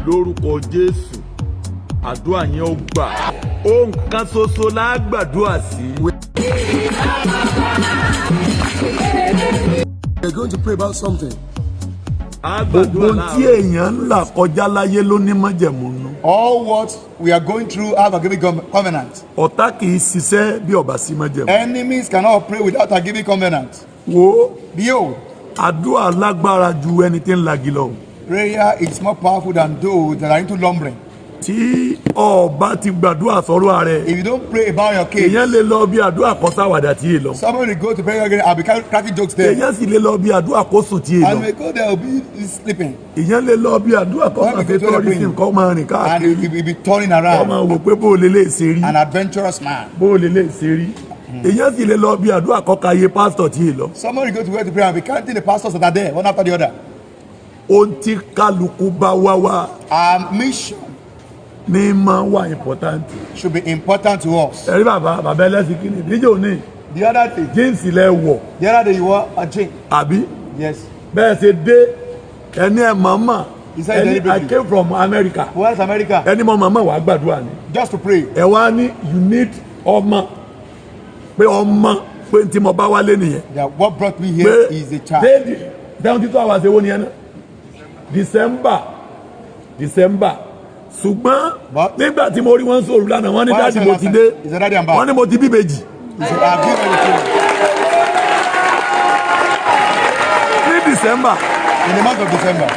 Lórúkọ Jésù, àdúrà yẹn ó gbà. Ohun kan ṣoṣo la gbàdúrà sí. We're going to pray about something. A Gbogbo gbàdúrà tí láàárọ̀. Èèyàn ń là kọjá láyé ló ní májẹ̀mú nú. All what we are going through have a given covenant. Ọ̀tá kì í ṣiṣẹ́ bí ò bá sí májẹ̀mú. Enemies cannot pray without a given covenant. Wo, Behold, àdúrà lágbára ju ẹni tí ń lagi lọ. Prayer is more powerful than those that are into lumbering. Tí o bá ti gbàdúrà sọ́rọ̀ rẹ̀, If you don't pray about your case, èèyàn lè lọ bí àdúrà kó sáwàdà tí ì lọ. Somebody will go to prayer again and be cracking jokes there. Èèyàn sì lè lọ bí àdúrà kó sùn tí ì lọ. And we go there, will be sleeping. Èèyàn lè lọ bí àdúrà kó When kàn we ṣe go to the tourism, praying, kó máa rìn and káàkiri. he will be turning Kó around. máa wò pé bó o lè lè ṣe rí. An adventurous man. Bó o lè lè ṣe rí. Èèyàn sì lè lọ bí àdúrà kó ka iye pásítọ̀ tí ì lọ. Somebody go to where to pray and be counting the pastors that are there, one after the other. Ohun tí kálukú bá wá wá Our mission ní máa wà important. Should be important to us. Ẹ̀rí bàbá ẹlẹ́sìn kìíní níjẹ́ òní, The other day, jeans lẹ wọ̀, the other day you wore a jean. Àbí? Yes. Bẹ́ẹ̀ ṣe dé, ẹni ẹ̀ mọ̀ọ́mọ̀, He said ẹni I deliberately. came from America, Where's America? ẹni mọ̀ mọ̀ọ́mọ̀ wàá gbàdúrà ni. Just to pray. Ẹ wá ní you need ọmọ, pé ọmọ, pé tí mo bá wálé nìyẹn. That what brought me Pé here is a child. Déèdì 72 hours èwo nìyẹn náà? December, December, ṣùgbọ́n nígbà tí mo rí wọn sọ̀rọ̀ lánàá, wọ́n ní, Why "Daddy, say mo last ti time? dé." He said, "Daddy, I'm back." Wọ́n ní mo ti bí ìbejì. He said, "I've given you children." Ní December. In the month of December.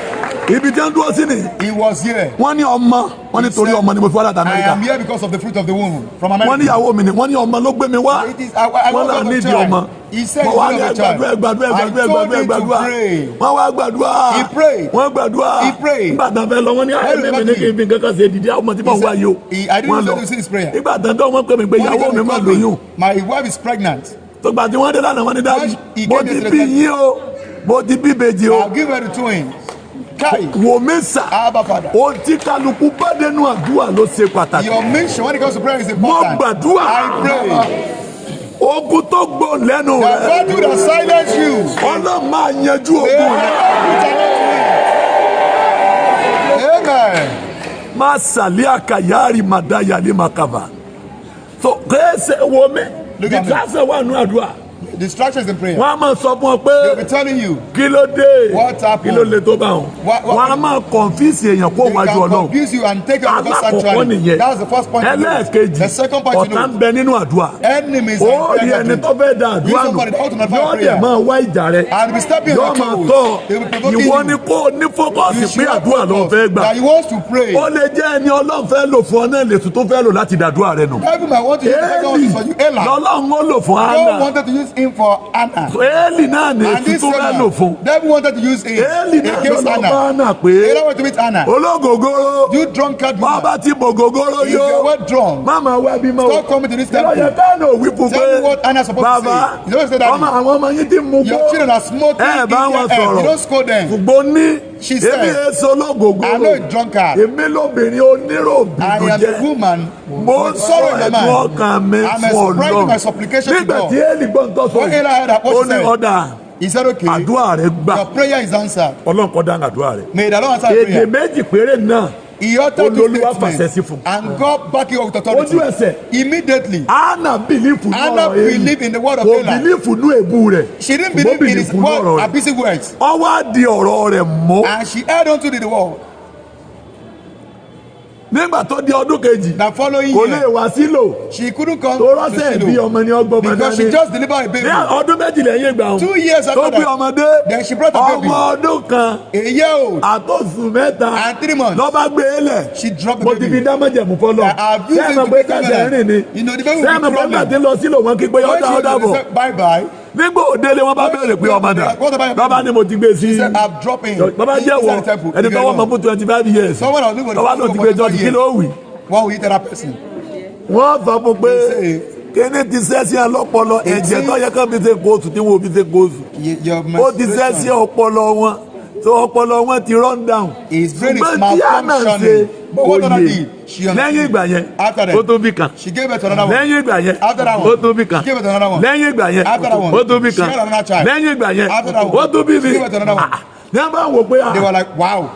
Ibi tí wọ́n dúró sí ni. He was here. Wọ́n ní ọmọ, wọ́n ní torí ọmọ ni mo fi wá láti I Amẹ́ríkà. am here because of the fruit of the womb from America. Wọ́n ní ìyàwó mi ni, wọ́n ní ọmọ ló gbé mi wá. It is, I Wọ́n want là of nídìí child. ọmọ. He said Wọ́n wá he's ní not a child. ẹgbàdúrà, ẹgbàdúrà, I ẹgbàdúrà, told ẹgbàdúrà, him to ẹgbàdúrà. Pray. Wọ́n wá gbàdúrà. He prayed. Wọ́n gbàdúrà. He prayed. Nígbà tán fẹ́ lọ, wọ́n ní When àyè mi ní kí n fi nǹkan kan ṣe dídí àwọn ọmọ tí mò ń wá yìí o. I didn't Wọ́n lọ. know to see his prayer. Nígbà tán tó wọ́n pè mí pé When he ìyàwó came, mi he máa called me. lóyún. My wife is pregnant. Tó gbà tí wọ́n dé lánàá, wọ́n ní, "Daddy, He mo came ti yesterday. bí yín o, mo ti bí ìbejì o." I'll give her the twins. Kai. Wò mí sà, Abba Father. ohun tí kálukú bá dénú àdúrà ló ṣe pàtàkì. Your mission when it comes to prayer is Mo important. gbàdúrà. I pray. Ogun tó gbóhùn lẹ́nu The rẹ̀, battle that silence you. Ọlọ́run máa yanjú ogun rẹ̀. Amen. Má sàlẹ̀ àkàyàrí màdáyàlé màkàbà. So kẹ́sẹ̀ wo mi, Look at me. distraction wà nù àdúrà. Distractions in prayer. Wọ́n á máa sọ fún ọ pé They'll be telling you. kí ló dé? What happened? Kí ló lè tó bá wọn? Wọ́n á máa confuse èèyàn kó They wájú can Ọlọ́run. Confuse you and take you out of God's Alákọ̀ọ́kọ́ sanctuary. nìyẹn. That's the first point to note. Ẹlẹ́ẹ̀kejì, The second point to ọ̀tá ń note. bẹ nínú àdúrà. Enemies Ó are rí ẹni tó fẹ́ da àdúrà nù, You somebody that ought to nullify yóò dẹ̀ prayer. máa wá ìjà rẹ̀. And be stepping on Yóò your máa toes. tọ́ They will be provoking ìwọ you. ni kó o ní focus You pé should have àdúrà ló focus fẹ́ gbà. that you want to pray. Ó lè jẹ́ ẹni Ọlọ́run fẹ́ lò fún ọ náà lè tún tó fẹ́ lò láti dàdúrà rẹ nù. Every man want to use the Élì for you. Eli. lọ́lọ́run ó lò fún God Hánà. Wanted to use him for Anna. Élì náà ní And èsì this tó fẹ́ same lò fún. man, devil wanted to use him Élì náà against lọ́lọ́ bá Anna. Hánà pé Eli wanted to meet Anna. ológogoro, You drunkard woman. bàbá ti bò gogoro If yó, you were drunk, má máa wá bímọ o. stop coming to this temple. Ìlọ́yẹ̀ káànà òwí fún Tell pé me what Anna supposed to bàbá, say. You don't say that. ọmọ àwọn ọmọ yín ti mú Your gbó, children are smoking ẹ bá wọn in their head. sọ̀rọ̀. You don't scold them. Ṣùgbọ́n ní She said, èmi èso ológogoro, I'm not a drunkard. èmi lóbìnrin oníròbìnú I am a jẹ́, woman mo with sorrow sọ in my ẹ̀dùn mind. ọkàn mi I'm fún expressing Ọlọ́run. my supplication to Nígbà God. tí Élì gbọ́n tó sọ When Eli heard that, what ó she ní said? ọ̀dà, He said, "Okay, àdúrà rẹ gbà." your prayer is answered. Ọlọ́run kó dáhùn àdúrà rẹ. May the Lord answer your Èdè prayer. méjì péré náà He uttered two Olúwa fàṣẹ sí statements fún. And God back you up with authority. Ojú ẹsẹ̀. Immediately, Anna believe nú Anna ọ̀rọ̀ Élì. believed in the word of Kò Eli. believe nú èébú rẹ̀. She didn't Ṣùgbọ́n believe in his believe nú ọ̀rọ̀ word, rẹ̀. Abusive words. Ó wá di ọ̀rọ̀ rẹ̀ mọ́. And she held on to the word. Nígbà tó di ọdún kejì, The following kò lè year, wá sílò. She couldn't come Tó to rọ́ṣẹ̀ bí Shiloh ọmọ ni ọgbọ́n ọmọ because she dání. just delivered a baby. Ní ọdún 2 lẹ́yìn ìgbà wọn, 2 years tó after gbé that, ọmọdé, then she brought a baby. ọmọ ọdún 1 A year old àtòsùn 3 and 3 months. Lọ́ba gbé e lẹ̀. She dropped the Mo ti baby. fi dá májẹ̀mú fọlọ́. I have used it Sẹ́ẹ̀mọ̀ to pé be kẹsẹ̀ rìn ni? You know, the baby will be Sẹ́ẹ̀mọ̀ pé crawling. nígbà tí ń lọ sílò wọn kí pé When ọ̀dà she ọ̀dà bọ̀. said, "Bye bye." Nígbà òdélé wọn bá béèrè pé ọmọ dà. What about your Bàbá ni mo ti gbé sí. She said, "I've dropped him Bàbá jẹ́wọ́ inside the temple." ẹni tọ́wọ́ mọ̀ fún 25 years. Someone that was looking for Bàbá ló ti gbé jọ́ọ̀jì, kí ló wì? What will you tell that person? Wọ́n sọ fún pé Say, kíní ti sẹ́ sí ọlọ́pọlọ, ẹ̀jẹ̀ tó yẹ kán fi ṣe kóòtù tí wọ́n fi ṣe kóòtù. Your Ó ti sẹ́ sí ọpọlọ wọn tó ọpọlọ wọn ti run down. His brain is Ṣùgbọ́n tí Anna ṣe malfunctioning. But what Anna òye did, she understood. lẹ́yìn ìgbà yẹn, After that, ó tún bí kan. she gave birth to another one. Lẹ́yìn ìgbà yẹn, After that one, ó tún bí kan. she gave birth to another one. Lẹ́yìn ìgbà yẹn, After that one, ó tún bí she kan. had another child. Lẹ́yìn ìgbà yẹn, After that one, ó tún bí mi. she gave birth to another one. Ah, ní a bá wò pé They were like, "Wow."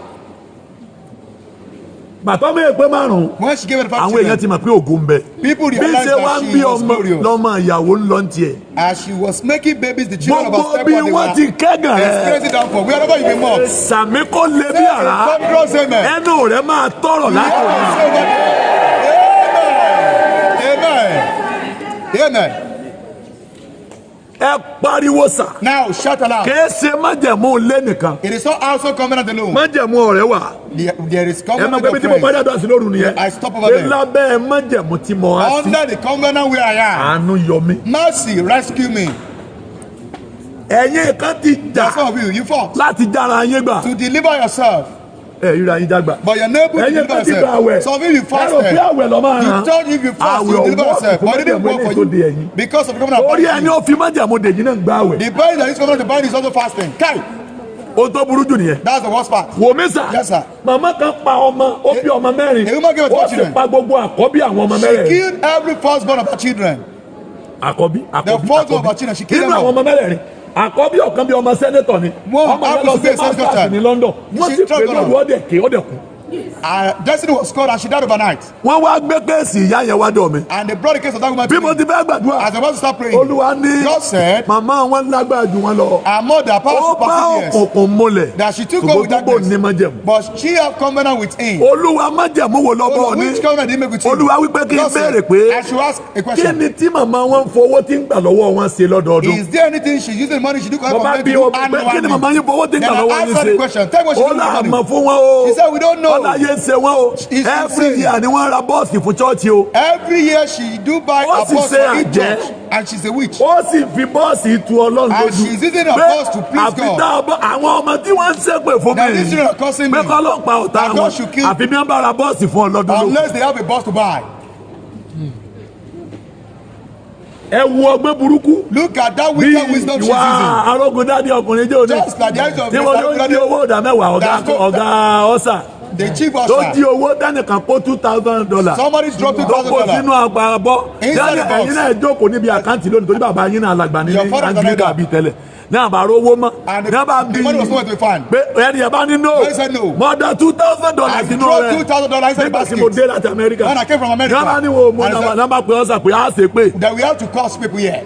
Bàtọ́ mi pé márùn-ún, When she gave birth to five àwọn èèyàn ti children, mọ̀ pé ògo ń bẹ. people Bí realized ṣe wá that ń she bí was ọmọ glorious. lọ́mọ ìyàwó ń lọ ń tiẹ̀. As she was making babies, the children of her Gbogbo bí stepmother they wọ́n were ti kẹ́gàn rẹ̀. experiencing downfall. Wherever you be mocked, Sàmí kò lè bí say àrá. a thunderous amen. Ẹnu rẹ̀ máa tọrọ látòrí. Amen. Amen. Amen. Ẹ pariwo sà. Now shout aloud. Kìí ṣe májẹ̀mú ilé nìkan. It is not also covenant alone. Májẹ̀mú ọ̀rẹ́ wà. There is Ẹ covenant máa pẹ́ bí of tí mo bá friends. dàdúrà sí lóru nìyẹn. I stop over Pé there. lábẹ́ májẹ̀mú tí mo há sí. Under the covenant where I am, Àánú yọ mí. mercy rescue me. Ẹ̀yin kan ti jà Some of you, you fought láti jára yín gbà. to deliver yourself, Ẹ ríra yín jágbà. but you're not able to Ẹ̀yin deliver kan ti gba àwẹ̀. yourself. Some of you, you Ẹ rò pé fasted. àwẹ̀ lọ máa You ràn. thought if you fast, Àwẹ̀ you deliver ọ̀wọ́ yourself, but it didn't fún work for májẹ̀mú eléyìí tó de you ẹ̀yìn. because of the covenant. Orí of ẹni ó fi májẹ̀mú dèjì náà gba àwẹ̀. The person that is covenant to bind is also fasting. Kai, Ohun tó burú jù nìyẹn. that's the worst part. Wò mí sà. Yes, sir. Màmá kan pa ọmọ, ó bí ọmọ mẹ́rin. A woman gave birth to Ó sì children. pa gbogbo àkọ́bí àwọn ọmọ She mẹ́rẹ̀ẹ̀rin. killed every firstborn of her children. Àkọ́bí, àkọ́bí, The first one àkọ́bí. of her children, she killed Nínú them àwọn all. ọmọ mẹ́rẹ̀ẹ̀rin, àkọ́bí ọ̀kan bí ọmọ senator ni. One Ọmọ yẹn happens lọ to be sí a senator masters child. ní London. Wọ́n She sì pè tried lóru ọ̀dẹ̀ ké ọ̀dẹ̀ kú. Her destiny was called and she died overnight. Wọ́n wá gbé case ìyá yẹn wá dọ̀ mi. And they brought the case of that woman Bí to mo me. ti fẹ́ gbàdúrà, As I was to start praying, Olúwa ní God said, màmá wọn lágbára jù wọn lọ. her mother, power Ó bá superseded years, òkùnkùn múlẹ̀. that she took over with Ṣùgbọ́n gbogbo ní darkness. májẹ̀mú. But she have covenant with him. Olúwa májẹ̀mú wo lọ́bọ̀ Olúwa, ní? which covenant did he make with you? Olúwa wípé kí n God said, béèrè pé I should ask a kí question. ni tí màmá wọn ń fowó tí ń gbà lọ́wọ́ wọn ṣe lọ́dọọdún? Is there anything she's using the money she do collect Mo from bá them bí to do wọn pé kí ni màmá annually? yín fowó tí ń Then gbà I lọ́wọ́ yín answered ṣe? the question. Tell me what she Ó do with là the mọ̀ money. fún wọn o. She said, we don't know. Ó láyé ń ṣe wọn o. It's Every insane. year ni wọ́n ra bọ́ọ̀sì fún chọ́ọ̀chì o. Every year she do buy Ó a sì bus ṣe for each àjẹ́. church, and she's a witch. Ó sì fi bọ́ọ̀sì tu Ọlọ́run And lójú. she's using her Pé bus to please àfi God. tá a bọ́ àwọn ọmọ tí wọ́n ń ṣépè fún Now mi these children are cursing pé me. kọ́ ló ń pa ọ̀tá That wọn God should kill- àfi bí wọ́n bá ra bọ́ọ̀sì fún ọlọ́dún lókun. Unless they have a bus to buy. Ẹ wo ọgbẹ́ burúkú. Look at that Bí wicked wisdom she's ìwà using. arógundádé ọkùnrin jẹ́ òní. Just like the eyes of Tí wọ́n ló ń jí owó ìdá mẹ́wàá ọ̀gá That's go- ọ̀gá ọ̀sà. The chief Tó jí usher. owó dánìkan kó $2,000. Somebody dropped Tó kó $2,000. sínú àgbà bọ́. Inside Dáni the box. ẹ̀yin náà jókòó níbi account lónìí torí bàbá yín náà alàgbà ní Your father is an Anglican elder. bíi tẹ́lẹ̀. Ní àbárò owó mọ́. And Ní àbá the money was nowhere to be found. Pé ẹni ẹ̀ bá ní no. He said no. Mo dá $2,000 I sínú dropped rẹ̀. $2,000 inside the Nígbà tí mo basket. dé láti Amẹ́ríkà. When I came from America. Ní àbá ní wo mo And he said- náà bá pe ọ̀sà pé á ṣe pé. That we have to curse people here.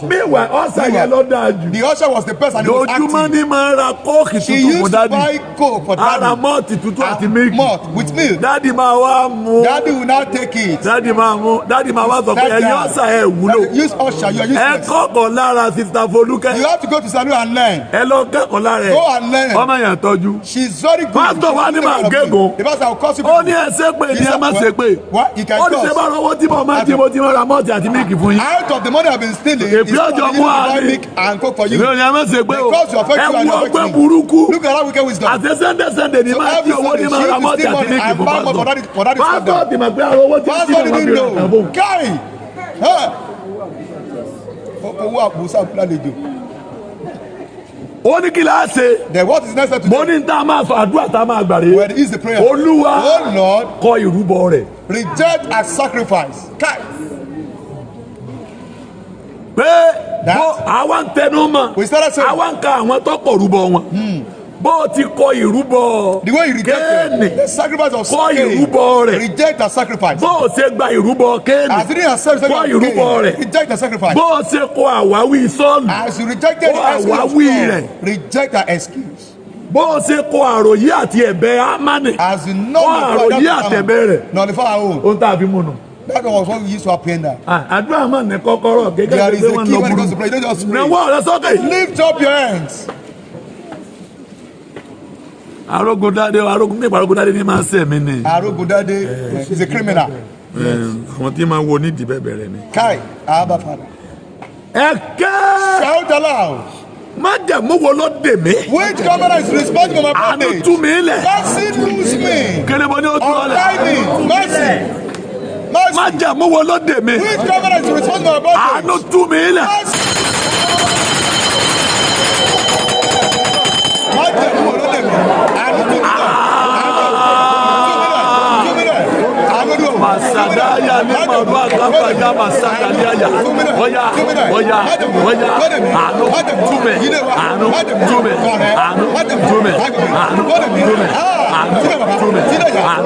Meanwhile, ọ̀sà yẹn ló dáa jù. The usher was the best and he was Lójúmọ́ active. ní máa ń ra Coke She tuntun fún used to daddy. buy coke for Ara daddy. malt tuntun àti milk. Malt with milk. Daddy máa wá mú. Daddy will now take it. Daddy máa mú. Daddy máa wá sọ pé Sit ẹ̀yin down. ọ̀sà ẹ̀ wúlò. Use usher, you are Ẹ useless. kọ́kọ́ lára Sister Folúkẹ́. You have to go to salon and learn. Ẹ lọ kẹ́kọ̀ọ́ lára ẹ̀. Go and learn. Ọmọ yẹn tọ́jú. She's very good. Pastor wa ní máa gégùn. The pastor will curse you. Ó ní ẹ ṣe pé ní ẹ má ṣe pé. What? You can Ó ní ṣe curse. bá rọwọ́ tí mo máa tí mo ti ra malt àti milk fún yín. Out of the money I've been stealing, Èpè is ọjọ́ used mú to buy àmì. milk and coke for you. Ìwé òní ẹ má ṣe pé o. Because you affect Ẹ you and wo you affect ọgbẹ́ me. burúkú. Look at that wicked wisdom. Àti Sunday Sunday ni So máa every tí owó ní Sunday, máa she ra used to malt steal àti money milk and fún buy malt for pásítọ̀. that- for that is Pásítọ̀ ti mọ̀ pé àwọn owó tí ń Pastor tí wọ́n fi didn't ra nǹkan know. fún. Kai! Huh? Owó àbùsà lálejò. Ó ní kí la ṣe. Then what is necessary to Mo do? ní tá a máa sọ àdúrà tá a máa gbà rè. Where is the prayer? Olúwa Oh Lord, kọ ìrúbọ rẹ̀. reject as sacrifice. Kai! Pé That- bó àwa ń tẹnu mọ́. We started saying- Àwa ń ka àwọn tó kọ ìrúbọ wọn. Bó o ti kọ ìrúbọ The way you rejected Kéènì. the sacrifice of Kọ Cain, ìrúbọ rẹ̀. reject the sacrifice. Bó o ṣe gba ìrúbọ Kéènì. As you didn't accept the Kọ sacrifice of ìrúbọ Cain, rẹ̀. reject the sacrifice. Bó o ṣe kọ àwáwí Sọ́ọ̀lù. As you rejected Kọ the excuse of àwáwí Saul, rẹ̀. reject the excuse. Bó o ṣe kọ àròyé àti ẹ̀bẹ̀ Ámánì. As you Kọ nullify àròyé that àtẹ̀bẹ̀ rẹ̀. nullify our own. Ohun tá a fi mú nu. That was what we used to apprehend that. Àdúrà máa ní kọ́kọ́rọ́ gẹ́gẹ́ There bí is pé a wọ́n key lọ when it burú. comes to prayer. You don't just pray. Nawọ́ rẹ sókè. Lift up your hands. Arógundádé arógun nípa arógundádé ní máa ń sẹ̀ mí ni. Arogundade is a criminal. Àwọn tí máa ń wo nídìí bẹ́ẹ̀ bẹ̀rẹ̀ ni. Kai, Abba Father. Ẹ kẹ́ Shout aloud. májẹ̀mú wo ló dè mí? Which covenant is responsible for my Àánú bondage? tú mi lẹ̀. Mercy loose me. Kérébọ ní o tú ọ lẹ̀. Untie me. Mercy. Mercy. Májẹ̀mú wo ló dè mí? Which covenant is responsible for my bondage? Àánú tú mi lẹ̀. Mercy. Májẹ̀mú wo ló dè mí? Àánú tú mi lẹ̀. Àánú tú mi lẹ̀. Àánú tú mi lẹ̀. Àánú tú mi lẹ̀. Masadaya ní màrú àgbàfàjà masadaya. Ọya ọya ọya àánú tú mi àánú tú mi àánú tú mi àánú tú mi àánú tú mi àánú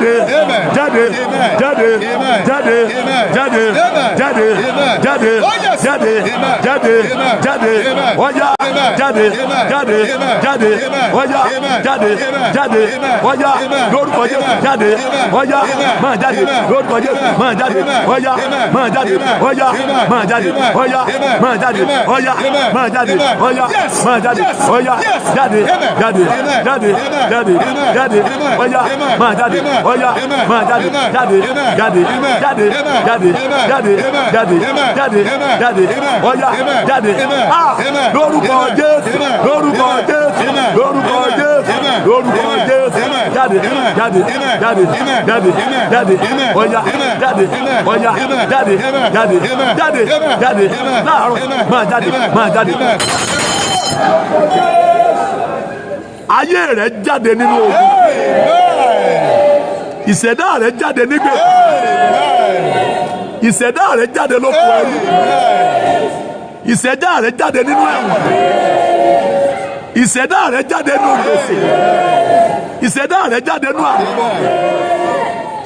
Jáde. Amen. Jáde. Amen. Jáde. Amen. Jáde. Amen. Jáde. Amen. Jáde. Amen. Jáde. Oh, yes. Jáde. Amen. Jáde. Amen. Jáde. Amen. Ọ̀yá. Amen. Jáde. Amen. Jáde. Amen. Jáde. Amen. Ọ̀yá. Amen. Jáde. Amen. Jáde. Amen. Ọ̀yá. Amen. Lórúkọ Jésù. Amen. Jáde. Amen. Ọ̀yá. Amen. Máa jáde. Amen. Lórúkọ Jésù. Amen. Máa jáde. Amen. Ọ̀yá. Amen. Máa jáde. Amen. Ọ̀yá. Amen. Máa jáde. Amen. Ọ̀yá. Amen. Máa jáde. Amen. Ọ̀yá. Amen. Máa jáde. Amen. Ọ̀yá. Yes. Máa jáde. Yes. Ọ̀yá. Yes. Jáde. Amen. Jáde. Amen. Jáde. Amen. Jáde. Amen. Jáde. Amen. Ọ̀yá. Amen. Máa jáde. Amen. Ọ̀yá. Amen. Máa jáde. Amen. Jáde. Amen. Jáde. Amen. Jáde. Amen. Jáde. Amen. Jáde. Amen. Jáde. Amen. Jáde. Amen. Jáde. Amen. Ọ̀yá. Amen. Jáde. Amen. Ah! Amen. Lórúkọ Amen. Jésù. Amen. Lórúkọ Amen. Jésù. Amen. Lórúkọ Amen. Jésù. Amen. Lórúkọ Amen. Jésù. Amen. Jáde. Amen. Jáde. Amen. Jáde. Amen. Jáde. Amen. Jáde. Amen. Ọ̀yá. Amen. Jáde. Amen. Ọ̀yá. Amen. Jáde. Amen. Jáde. Amen. Jáde. Amen. Jáde. Amen. Láàárọ̀. Amen. Máa jáde. Amen. Máa jáde. Amen. Ayé rẹ̀ jáde nínú ogun. Amen. Ìṣẹ̀dá rẹ̀ jáde nígbè. Amen. Ìṣẹ̀dá rẹ̀ jáde lóko ẹrú. Amen. Ìṣẹ̀dá rẹ̀ jáde nínú ẹ̀wọ̀n. Ìṣẹ̀dá rẹ̀ jáde nínú gbèsè. Ìṣẹ̀dá rẹ̀ jáde nínú àrùn.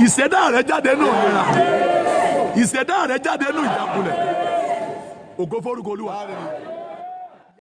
Ìṣẹ̀dá rẹ̀ jáde nínú ìnira. Ìṣẹ̀dá rẹ̀ jáde nínú ìjákulẹ̀. Ògo forúkọ Olúwa.